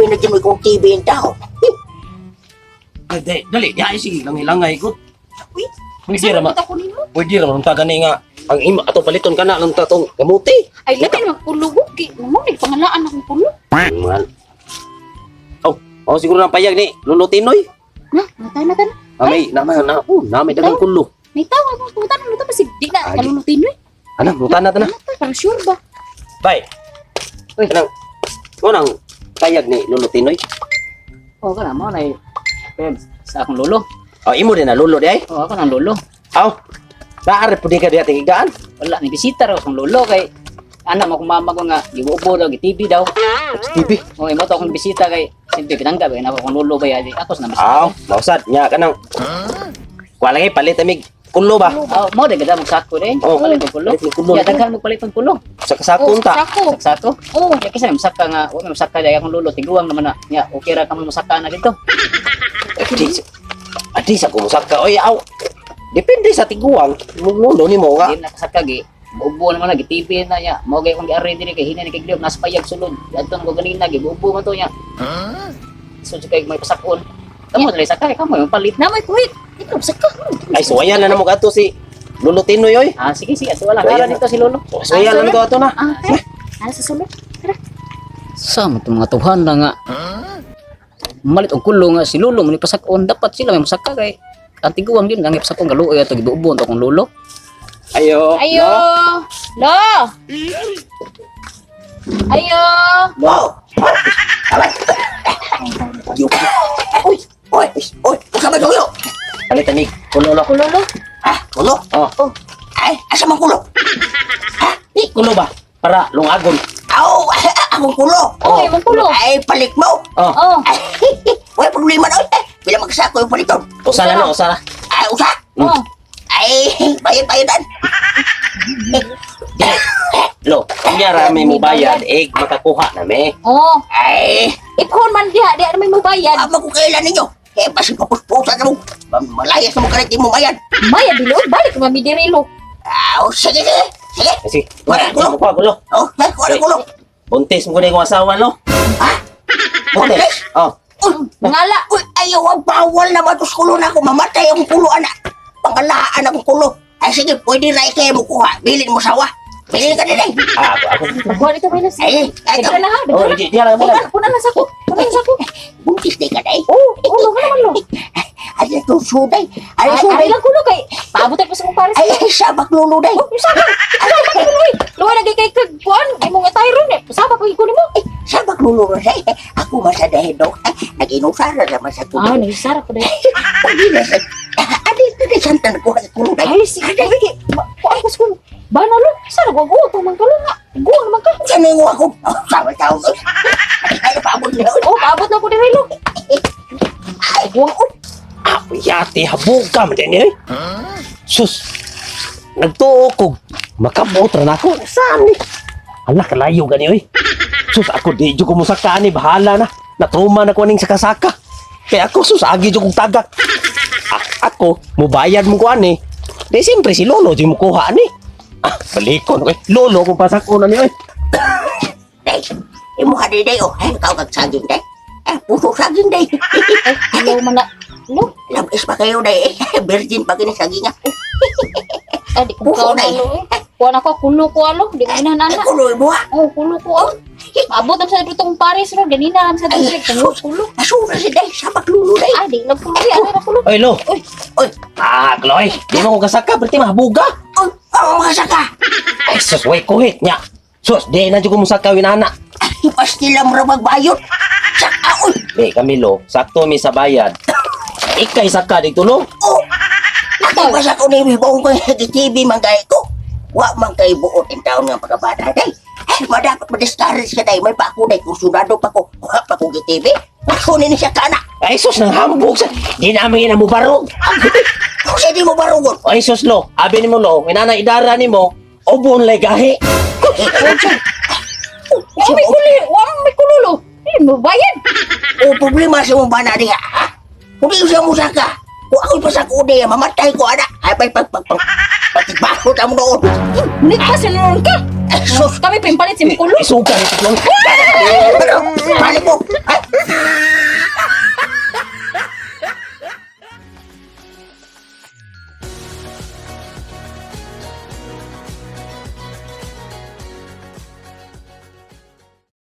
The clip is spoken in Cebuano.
Grabe na dyan mo kong TV in tao. Dali, dali, di ay sige lang hilangay ko. Uy, Pwede ra ma. Kita ko nimo. Pwede ra man ta gani nga ang ima ato paliton kana lang ta tong kamuti. Ay, labi naman kulo ki. Mo ni pangalaan akong kulo. Man. Oh, oh siguro nang payag ni Lolo Tinoy. Na, natay na tan. Ah, may na na oh, na may dagang kulo. May tawa mo puta nang luto basig di na Agi. kalulutin eh. Ana, luta na ta na. Ano to, parang sure ba? Bay. Uy. Kanang mo nang payag ni Lolo Tinoy. Oh, kana mo na ped sa akong lolo. Oh, imo din na lolo di ay. Oh, ako nang lolo. Aw. Naare pud ka diha tigigaan. Wala ni bisita raw akong lolo kay anak mo akong mama ko nga giubo daw, gi-TV daw. TV. Oh, imo to akong bisita kay siyempre pinangga ba ako akong lolo ba yadi. Ako sa bisita. Aw, mausad nya kanang Kuha lagi palit amig kulo ba? Oh, mo de gada magsako de. Oh, palit og kulo. Palit og kulo. Ya daghan mo palit og kulo. Sa kasakon ta. Sako. Sako. Oh, Ya kasi masaka nga, wa may masaka dai akong lolo tiguang naman na. Ya okay ra kamo masaka na dito. Adi, adi sa kumusaka. Oy, aw. Depende sa tiguang. Lolo ni mo nga. Di na kasaka gi. Bubo naman na gi-TV na niya. Mo gay akong giari diri kay hina ni kay Gliok nasa payag sulod. Adto na ko ganina gibubo man to niya. So kay may pasakon. Kamo dali sakay kamo yung palit. na may kuhit. Ikaw saka. Ay, suwayan na namo kadto si Lolo Tinoy oy. Ah, sige sige, ato wala Ayan kara na. dito si lolo. Suwayan na namo kadto na. Ah, tara. Ara sa sulod. Tara. Sa mo itong mga tuhan na nga. Malit og kulo nga si lolo mo ni pasakon dapat sila may masaka kay ang tiguang din ang ipasakon galuoy ato gibubo to akong lolo. Ayo. Ayo. Lo. Ayo. Wow! Abay! Uy! Uy! Uy! Usa ba dulo? Palit amig kulo lo. Kulo lo. Ha? Kulo? Oh. Ay, asa man kulo? Di kulo ba? Para lungagon. Aw, akong kulo. Oh, imong kulo. Ay, palit mo. Oh. Oh. Ay, wala problema na. Oy. Bila magsako yung paliton. Usa na no, usa na. Ay, usa. Oh. Ay, bayad-bayadan. Lo, unya ra may mo bayad, eh makakuha na me. Oh. Ay, Iphone man diha, diha na may mubayad. ama ko kailan ninyo. Kaya basi papuspusan na mo. Malayas na mo kanit mo bayad. Maya dilo, balik mami diri lo. Aw, sige, sige. Sige. Kasi, Wala, kulo. kuha kulo. Oh, ay, kuha na kulo. Buntis mo ko na yung asawa lo. Ha? Buntis. Oh. Uy, Ngala. uy, ayaw, ang bawal na matos kulo na ako. Mamatay ang kulo, anak. Pangalaan akong kulo. Ay, sige, pwede na ikaya mo kuha. Bilin mo sawa. Bilin ka din eh. Ah, ako. ako. Kuha dito may las. Ay, ay, Daghan na ha, Oh, daghan na. di di lang mo lang. Daghan, kuna lang sako. Kuna lang sako. Buntis na ka na eh. Oh, oh, lo naman lo. Ay, ito, suday. Ay, Ay, suday. ay lang kulo kay paabutan pa sa kong pares. Ay, ay, sabak lulo day. Oh, sabak. Sabak kulo eh. Luwa lagi kay kag kuan, imong atayron eh. Sabak ko kuno mo. Eh, sabak lulo na siya. Eh, ako masadahin do. Nag-inusara naman sa Ah, kulo. nagisara ko dai. Pwede na siya. Adi, ito na siyang kuha sa kulo day. Ay, sige, sige. Kuan ko sa kulo. Bana lo, sara ko go man kulo nga. Guwang naman ka. Saan na yung ako? Oh, sabi tao. Ay, ay, paabot na. Oh, paabot na ko diri lo. Ay, guwang oh. Ah, yate habuga man din eh. Sus. Nagtuo ko. Makabot ra na ako. Saan ni? Ala kalayo gani oy. Sus ako di jud ko musaka ani bahala na. Natruma na ko aning sakasaka. Kaya ako sus agi jud kong tagak. Ah, ako mubayad mo ko ani. Di siyempre si Lolo di mo kuha ani. Ah, balikon ko. Lolo kung pasako na ni oy. Day, imo ka day, oh. Ay, ikaw kag saging day. Eh, puso saging day. Ay, hello man na. Lo, Labis pa kayo day. Eh, virgin pa kini saging ah. ay di ko Puso kaon na eh. lo eh. Kuan ako kulo ko alo, di ko Ay, inahan ana. kulo mo ah. Oh, kulo ko oh. Maabot na sa dutong Paris ro, ganina lang sa Ay, district. Kulo, kulo. Asura si day, sabak lulo day. Ay, di lang kulo eh. Ano na kulo? Oy Lo. Oy, oy, Ah, Chloe, di mo ko kasaka berarti mahabuga. oy, oh, makasaka. Ay sus, way kuhit nya. Sus, di na jud ko musaka winana. Ay, pastila mo ra magbayot. Saka, oy, Di Camilo, sakto mi sa bayad. Ikay saka dito lo. oh. Ako ba sa kunin buong ko TV man kay ko. Wa man kay buot in taon nga pagkabata day. Ay, madapat ma-discourage ka day. May pa ako day. Kursunado pa ko. Wa pa ko TV. Ako ni siya kana. Ay sus nang hambog sa. Di namin ina mo barog. Kung sa di mo barugon. Ay sus lo, abi nimo lo, inana idara nimo, ubon lay gahi. Wa may kulo, wa may kulo lo. Di mo bayad. O problema sa mong bana diha, ha? Kung di siya musaka, kung ako'y pasako diha, mamatay ko, ana. Ay, pag, pag, pag, pag, pagtigbako ta mo noon. Nit pa sinuron ka. Ay, sus. Kami pa yung palit si Mukulo. Isuka ni tiklong. Pero, balik mo. Ay.